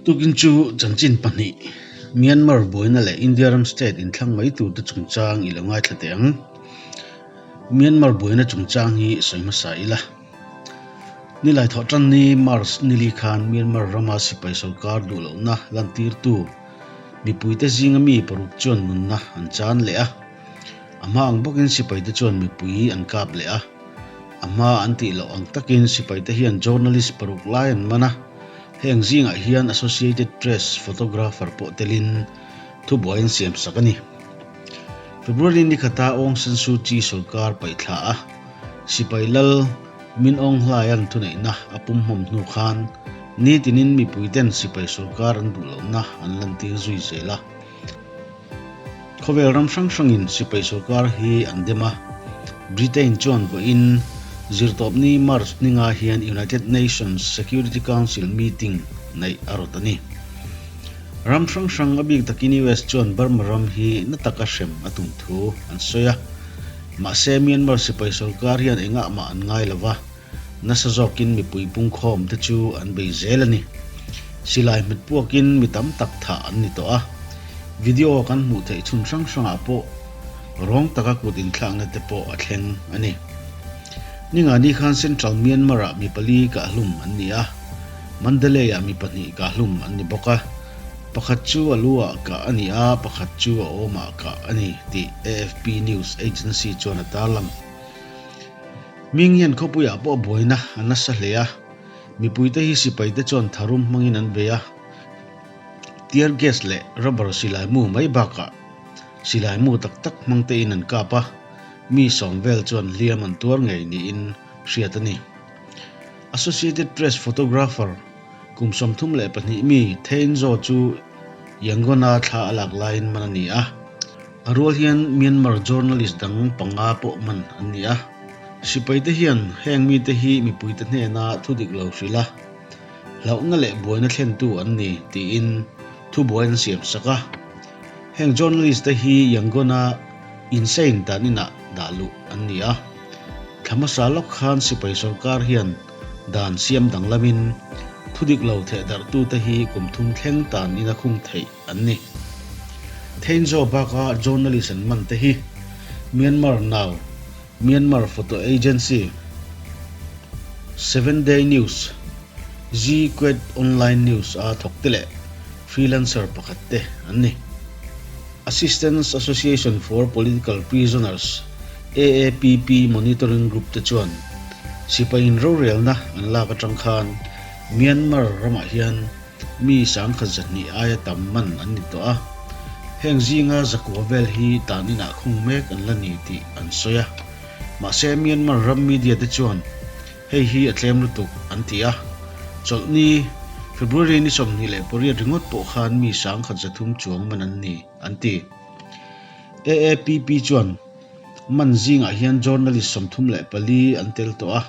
Tukin chu chanchin pahnih, Myanmar buaina leh India ram state inthlang mai turte chungchang i lo ngaithla teh ang. Myanmar buaina chungchang hi sawi hmasa ila. Nilai thawh tan ni March nili khan Myanmar rama sipai sorkar duh lohna lantirtu mipuite zinga mi paruk chuan nunna an chan leh a. A hma ang bawkin sipaite chuan mipui an kap leh a. A hma an tih loh ang takin sipaite hian journalist paruk lai an man a. Heng zingah hian Associated Press photographer pawh telin thubuai an siam sak a ni. February ni khata Aung San Suu Kyi sorkar paihthla a, sipai lal Min Aung Hlaing thuneihna a pumhmawm hnu khan nitinin mipuiten sipai sorkar an duh lohna an lantir zui zel a. Khawvel ram hrang hrangin sipai sorkar hi an dem a, Britain chuan vawiin Zirtawpni March ninga hian United Nations Security Council meeting neih a rawt a ni. Ram hrang hrang a bik takin US chuan Burma ram hi na taka hrem a tum thu an sawi a. Mahse Myanmar sipai sorkar hian engah mah an ngai lo va, nasa zawkin mipui pungkhawm te chu an bei zel a ni. Silai hmet puakin mi tam tak thah an ni tawh a, video kan hmuh theih chhun hrang hrangah pawh rawng taka kut inthlakna te pawh a thleng a ni. Ningani khan Central Myanmar-ah mi pali kahhlum an ni a. Mandalay-ah mi pahnih kahhlum an ni bawk a, pakhat chu a lu-ah kah a ni a, pakhat chu a awmah kah a ni tih AFP news agency chuan a tarlang. Mingyan khawpuiah pawh buaina a nasa hle a, mipuite hi sipaite chuan tharum hmangin an bei a, tear gas leh rubber silai mu mai bakah silai mu tak tak hmang tein an kap a, mi sawm vel chuan hliam an tuar ngei niin hriat a ni. Associated Press photographer kum 32 mi Thein Zaw chu Yangon-a thla a lak laiin man a ni a. A rual hian Myanmar journalist dang panga pawh man an ni a. Sipaite hian heng mite hi mipuite hnena thu dik lo hrilh a, hlauhna leh buaina thlentu an ni tiin thubuai an siam sak a. Heng journalist te hi Yangon-a Insein dan inah dah luh an ni a. Thla hmasa lawk khan sipai sorkar hian dan siam danglamin thudik lo thehdarhtute hi kum thum thleng tan ina khung theih an ni. Theinzaw baka journalist an man te hi Myanmar Now, Myanmar Photo Agency, Seven Day News, Zqued Online News a thawkte leh freelancer pakhat te an ni. Assistance Association for Political Prisoners, AAPP, Monitoring Group te chuan sipaiin rorelna an lak atang khan Myanmar ramah hian mi sangkhat zahnih aia tam man an ni tawh a, heng zinga zakua vel hi tan inah khung mek an la ni tih an sawi a. Mahse Myanmar ram media te chuan Hei hi a tlem lutuk, an ti a. Chawlhni, February ni 28 ringawt pawh khan mi 1300 chuang man an ni, an ti. AAPP chuan man zingah hian journalist 34 an tel tawh a,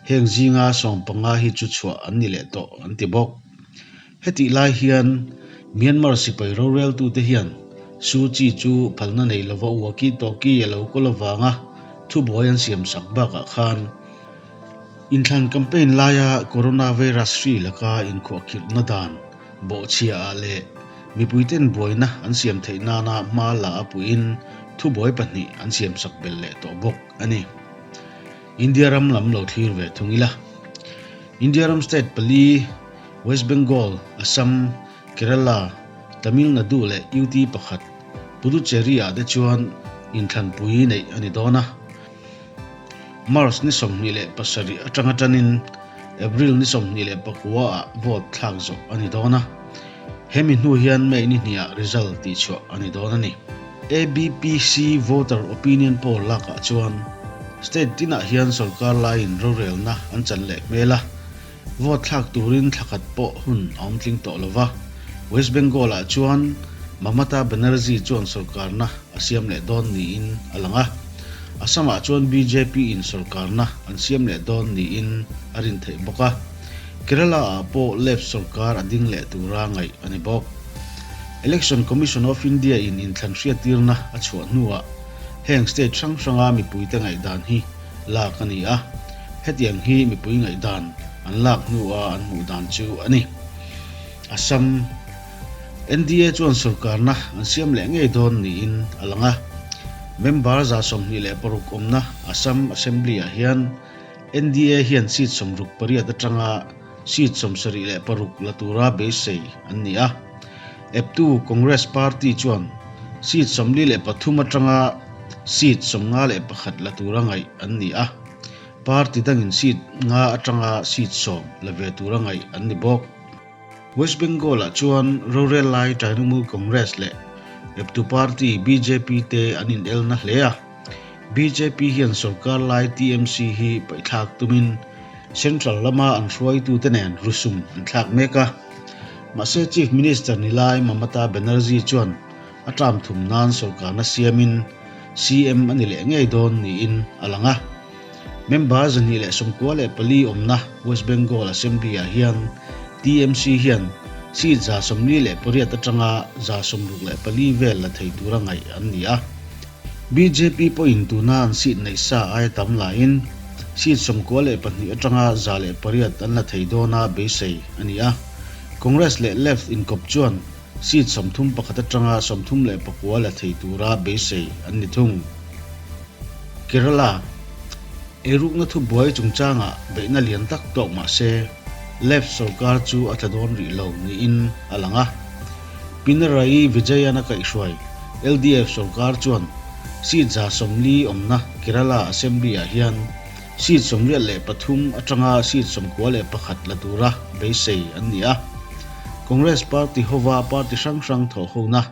heng zinga 15 hi chu chhuah an ni leh tawh, an ti bawk. Hetih lai hian Myanmar sipai roreltute hian Suu Kyi chu phalna nei lova walkie-talkie a lo kawl avanga thubuai an siamsak bakah khan inthlan campaign laia coronavirus hri laka inkhuahkhirhna dan bawhchhiaah leh mipuiten buaina an siam theih nana hma la a puiin thubuai pahnih an siamsak belh leh tawh bawk a ni. India ram lam lo thlir ve thung ila. India ram state pali West Bengal, Assam, Kerala, Tamil Nadu leh UT pakhat Puducherry-ah te chuan inthlanpui neih a ni dawn a. March ni 27 atanga tanin April ni 29 ah vote thlak zawh a ni dawn a. Hemi hnu hian May ni hniah result tihchhuah a ni dawn a ni. ABPC Voter Opinion Poll lakah chuan state tinah hian sorkar laiin rorelna an chan leh hmel a. Vote thlak turin thla khat pawh hun a awm tling tawh lo va, West Bengal-ah chuan Mamata Banerjee chuan sorkarna a siam leh dawn niin a lang a, Assam-ah chuan BJP-in sorkarna an siam leh dawn niin a rin theih bawk a, Kerala-ah pawh Left sorkar a ding leh tura ngaih a ni bawk. Election Commission of India-in inthlan hriattirna a chhuah hnuah heng state hrang hranga mipuite ngaihdan hi lak a ni a, hetiang hi mipui ngaihdan an lak hnua an hmuh dan chu a ni. Assam, NDA chuan sorkarna an siam leh ngei dawn niin a lang a. Member 26 awmna Assam Assembly-ah hian NDA hian seat 68 atanga seat 76 la tura beisei an ni a. Eptu Congress Party chuan seat 43 atanga seat 51 la tura ngaih an ni a. Party dangin seat nga atanga seat 10 la ve tura ngaih an ni bawk. West Bengal-ah chuan rorel lai Trinamool Congress leh eptu party bjp te an inelna hle a. Bjp hian sorkar lai TMC hi paihthlak tumin central lama an hruaitute nen rusum an thlak mek a. Mahse Chief Minister ni lai Mamata Banerjee chuan a term thum nan sorkarna siamin CM a ni leh ngei dawn niin a lang a. Member 294 awmna West Bengal Assembly-ah hian TMC hian seat 48 atanga 64 vel la thei tura ngaih an ni a. Bjp pawhin tuna an seat neih sa aia tam lahin seat 92 atanga 108 an la thei dawna beisei a ni a. Congress leh Left inkawp chuan seat 31 atanga 39 la thei tura beisei an ni thung. Kerala, Eirukna thubuai chungchangah beihna lian tak tawk mah se, Left sorkar chu a tla dawn rih lo niin a lang a. Pinarayi Vijayan a kaihhruai LDF sorkar chuan seat 40 awmna Kerala Assembly-ah hian seat 83 atanga seat 91 la tura beisei an ni a. Congress party hova party hrang hrang thawhhona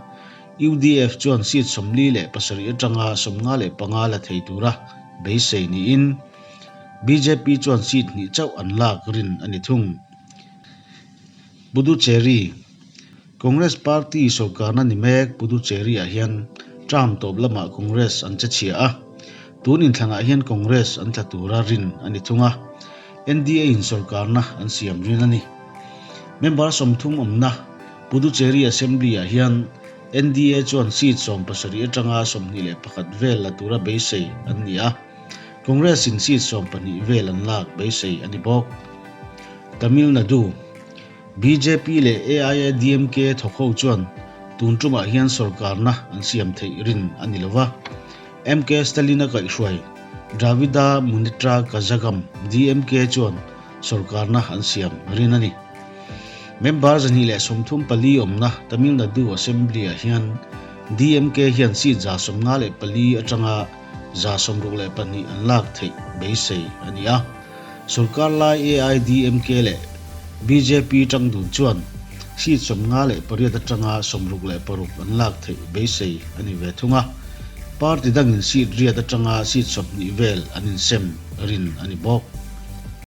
UDF chuan seat 47 atanga 55 la thei tura beisei niin bjp chuan seat hnih chauh an lak rin a ni thung. Puducherry, Congress party sorkarna ni mek Puducherry-ah hian term tawp lamah Congress an che chhia a, tun inthlanah hian Congress an tla tura rin a ni thung a, NDA-in sorkarna an siam rin a ni. Member 30 awmna Puducherry Assembly-ah hian NDA chuan seat 17 atanga 21 vel la tura beisei an ni a, Congress-in seat 12 vel an lak beisei a ni bawk. Tamil Nadu, bjp leh AIADMK thawk ho chuan tun tumah hian sorkarna an siam theih rin a ni lo va. MK Stalin-a kaihhruai Dravida Munnetra Kazhagam, DMK, chuan sorkarna an siam rin a ni. Member 234 awmna Tamil Nadu Assembly-ah hian DMK hian seat 54 atanga 62 an lak theih beisei a ni a. Sorkar lai AIDMK leh bjp tang dun chuan seat 58 atanga 66 an lak theih beisei a ni ve thung a. Party dangin seat riat atanga seat 20 vel an insem rin a ni bawk.